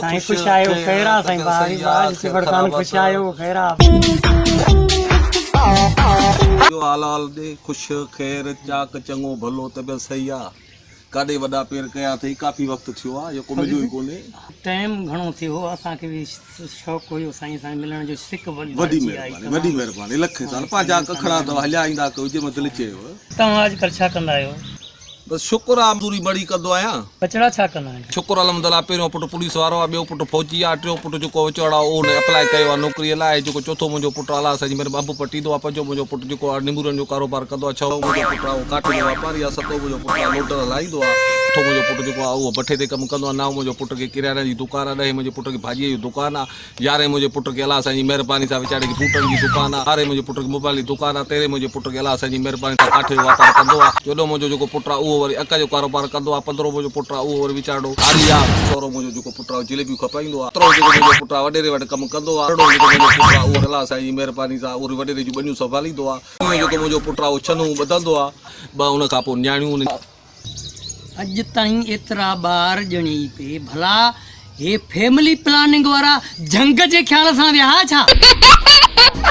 سائين خوش آهيو خير آ سائين واهه واهه چڀڙ خان خوش آهيو خير آ. ٻيو حال احوال ڏي خوش خير چاڪ چڱو ڀلو طبيعت صحيح آ ڪاڏي وڏا پير ڪيا اٿئي ڪافي وقت ٿيو آ يڪو مليو ئي ڪونهي. ٽائيم گهڻو ٿيو هو اسان کي به شوق هيو سائين سان ملڻ جو سڪ وڏي ڀرجي آئي مهرباني وڏي مهرباني لکين سال پنهنجا ڪکڙا اٿو هليا ايندا ڪيو جنهن مهل دل چيو. توهان اڄڪلهه ڇا ڪندا آهيو؟ بس شڪر آ مزوري مڙئي ڪندو آهيان. ٻچڙا ڇا ڪندا آهن؟ شڪر الحمدالله پهريون پٽ پوليس وارو آ ٻيو پٽ فوجي آ ٽيون پٽ جيڪو وچوڙ آ اهو ان اپلاء ڪيو آ نوڪري لاء ۽ جيڪو چوٿون منهنجو پٽ آ الله سائين جي مهرباني انب پٽيندو آ پنجون منهنجو پٽ جيڪو آ نمورن جو ڪاروبار ڪندو آ ڇهون منهنجو پٽ آ اهو ڪاٺ جو واپاري آ ستون منهنجو پٽ آ لوڊر هلائيندو آ اٺون منهنجو پٽ جيڪو آ اهو بٺي تي ڪم ڪندو آ نائون منهنجو پٽ کي ڪرياني جي دڪان آ ڏهين منهنجي پٽ کي ڀاڄيء جو دڪان آ يارهين منهنجي پٽ کي الله سائين جي مهرباني سان ويچاري کي بوٽن جي دڪان آ، ٻارهين منهنجي پٽ کي موبائل جي دڪان آ، تيرهين منهنجي پٽ کي الله سائين جي مهرباني سان ڪاٺ جو واپار ڪندو آ، چوڏهون منهنجو جيڪو پٽ آ اهو وري اڪ جو ڪاروبار ڪندو آ، پندرهون منهنجو پٽ آ اهو وري ويچارڙو هاري آ، سورهون منهنجو جيڪو پٽ آ اهو جليبيون کپائيندو آ، سترهون جيڪو منهنجو پٽ آ وڏيري وٽ ڪم ڪندو آ، ارڙهون جيڪو منهنجو پٽ آ اهو الله سائين جي مهرباني سان وري وڏيري جون ٻنيون سنڀاليندو آ، اڻويهون جيڪو منهنجو پٽ آ اهو ڇنون ٻڌندو آ، ٻه ان کان پوء نياڻيون. اڄ تائين ايترا ٻار ڄڻيئي پئي ڀلا هي فيملي پلاننگ وارا جهنگ جي خيال سان ويا ها ڇا؟